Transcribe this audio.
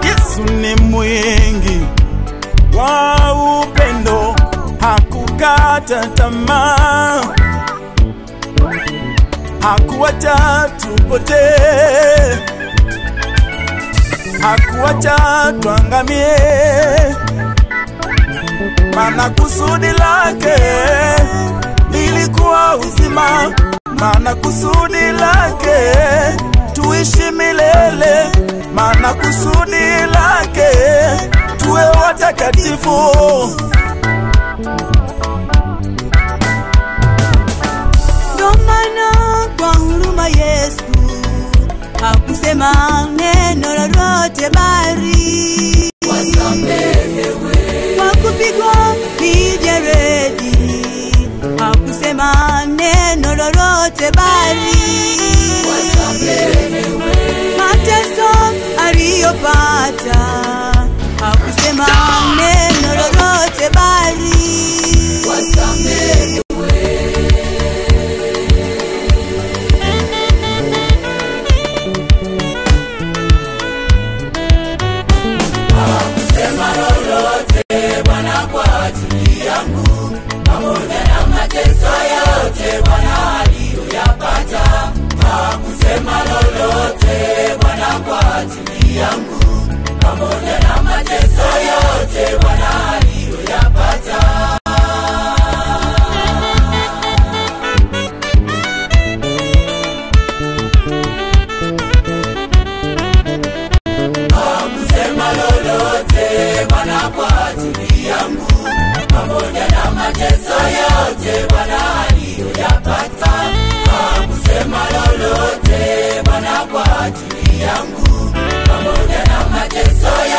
Yesu ni mwingi wa upendo, hakukata tamaa, hakuacha tupotee, hakuacha tuangamie. Maana kusudi lake lilikuwa uzima, maana kusudi lake tuishi milele, maana kusudi lake tuwe watakatifu. Ndo maana kwa huruma Yesu hakusema neno lolote bali wasamehewe. Kwa kupigwa mijeledi hakusema neno lolote bali wasamehewe. Mateso aliyopata hakusema neno lolote bali wasamehewe. lolote Bwana kwa ajili yangu, pamoja na mateso yote Bwana aliyoyapata. Hakusema lolote Bwana kwa ajili yangu, pamoja na mateso yote.